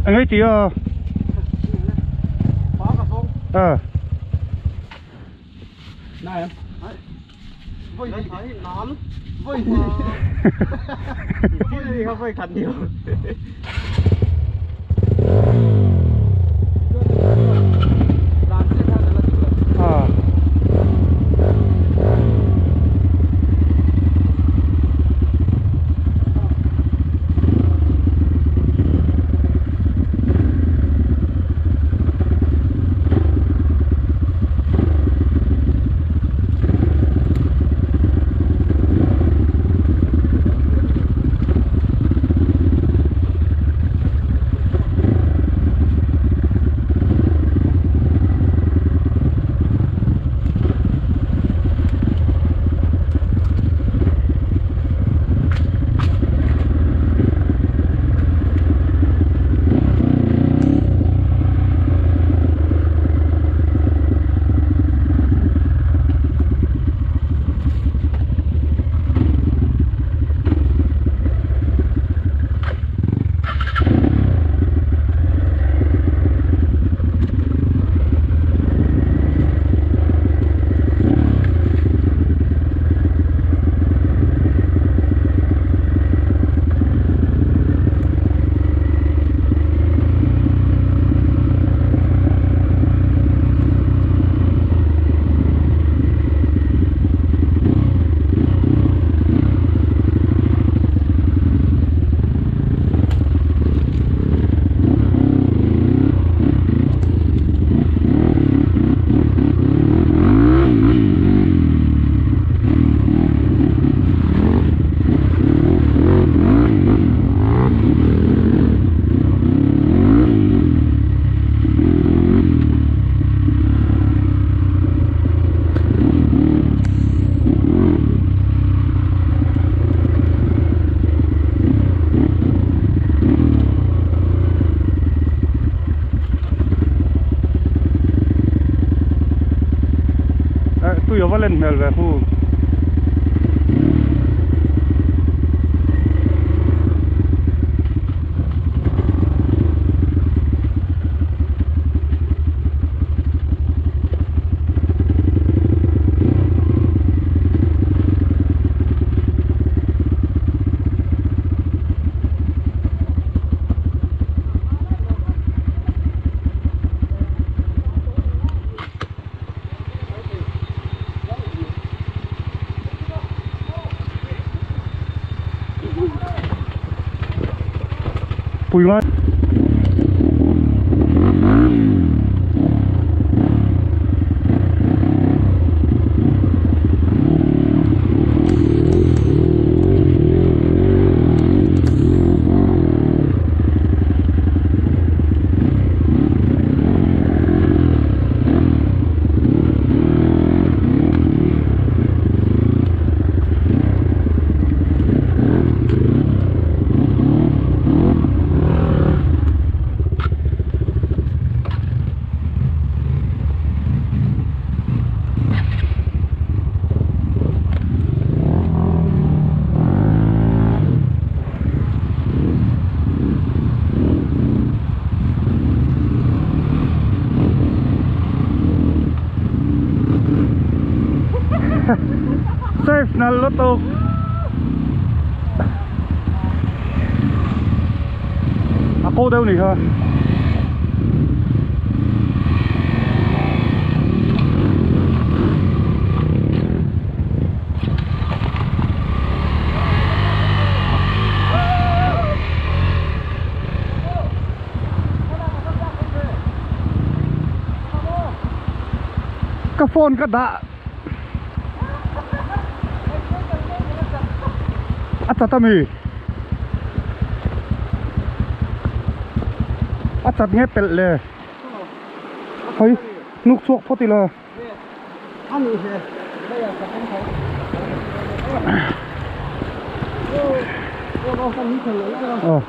Engei tih a? A. A. Tui a va len hmel ve khu. Pui ngai. Safe nal lutuk. A ko deuh ni kha. Ka phone ka dah a chat ami a chat nge pelh le hei hnuk chhuak phawt ila. Aw.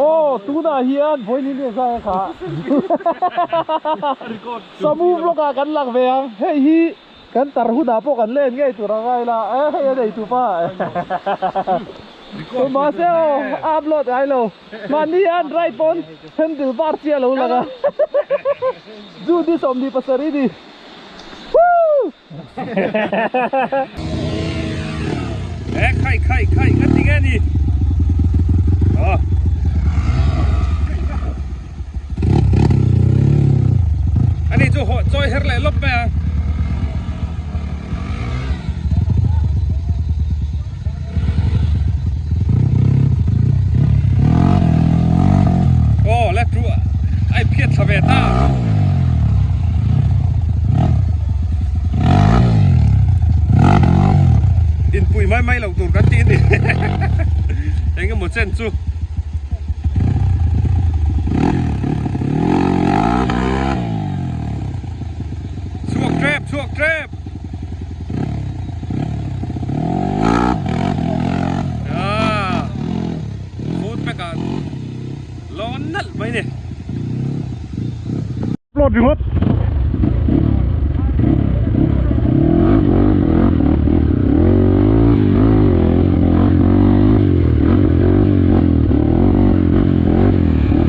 Aw tunah hian vawiin hi zai a kha Samu vlog ah kan lang ve ang hei hi kan tar hunah pawh kan len ngei tur a ngai la e hei a nei tupa mahse aw a upload ngai lo mahni hian right pawn handle bar chiah a lo lang a June ni 27 ni Woo! E khai khai khai ka ti nge ni aw ani chu haw chawi her leh lawp mai ang aw la chu ai phiat thla ve ta. Inpui mai mai loh tur kan tih a ni eng emaw chen chu. Chhuak tep chhuak tep. Ah food pack ah lawn nalh mai ni. Upload ringawt.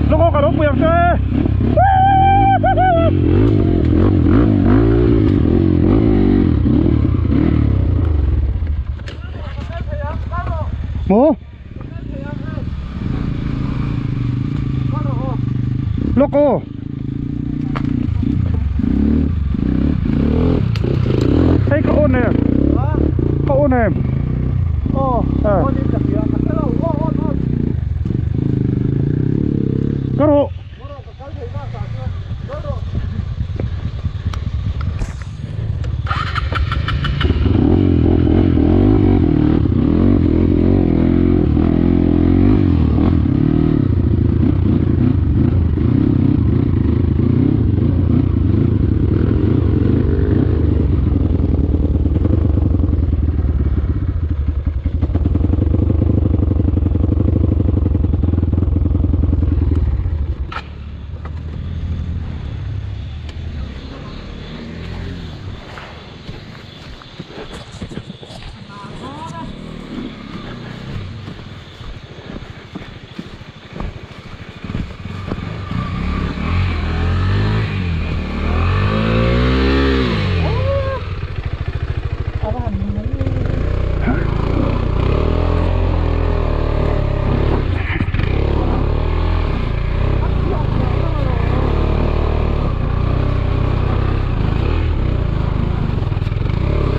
Lawk aw ka ropui ang che. Maw? Lawk aw. Hei ka on em? Ka on em? Aw, on in ka hria. Ka hre lo. Aw, on, on. Ka rawh.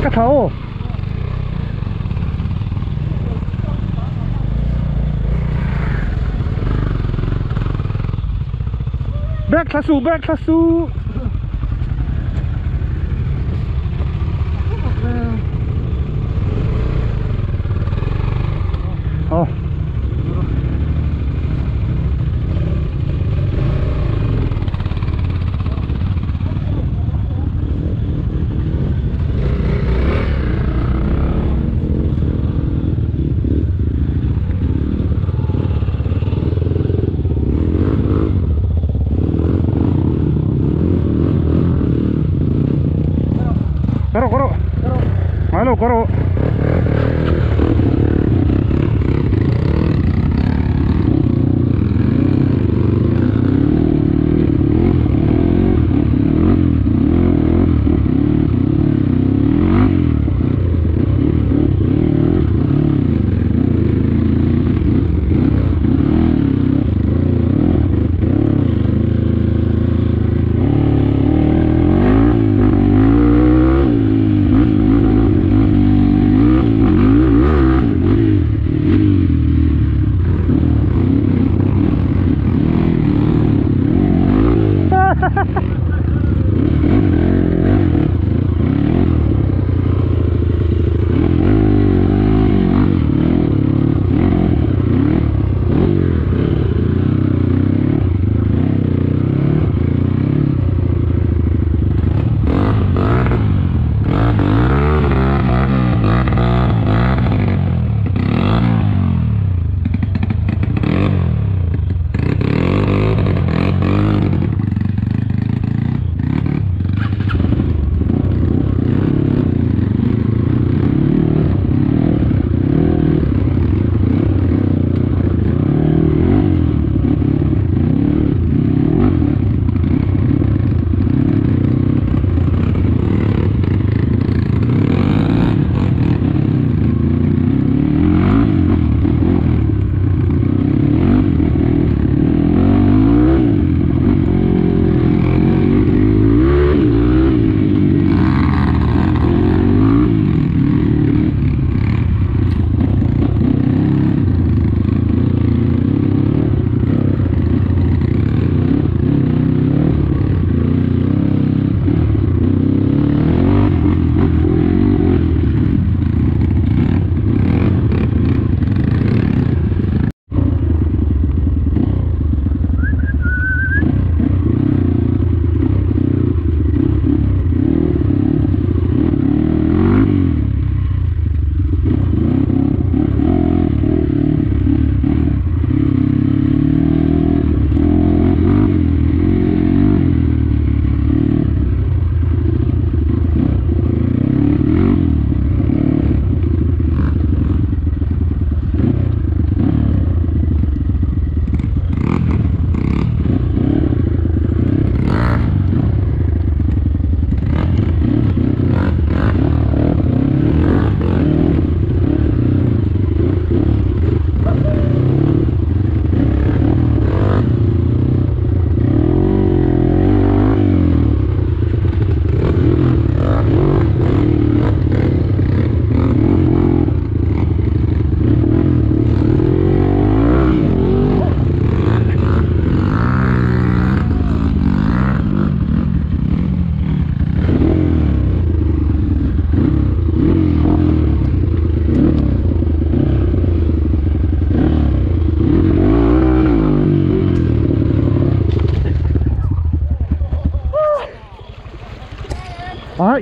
Ka tha aw. Back thla su, back thla su. Aw.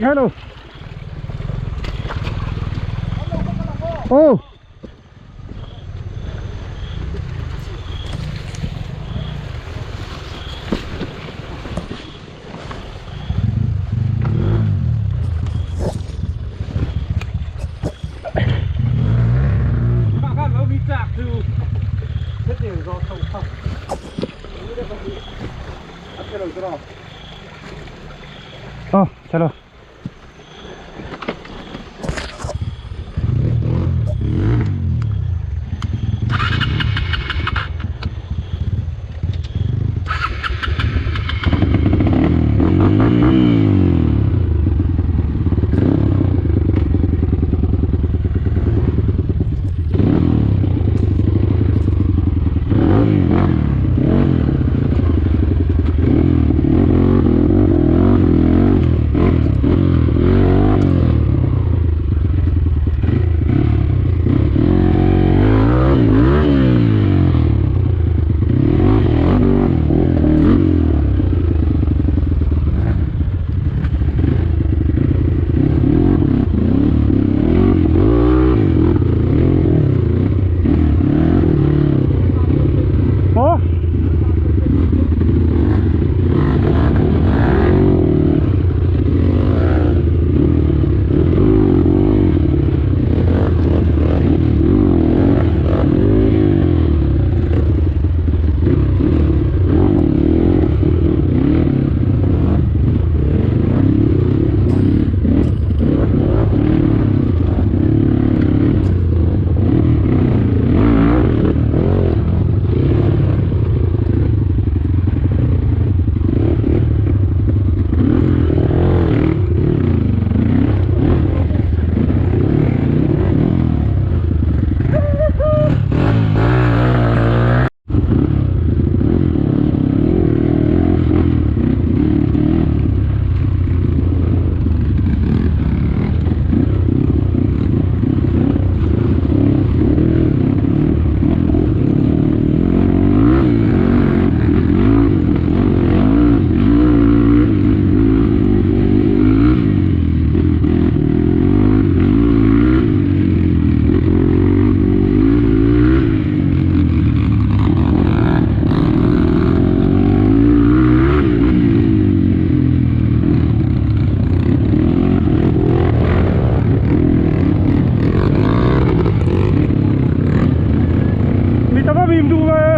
theih ngai lo. Aw. Aw chalo. Aw. Mi tama bim du ve.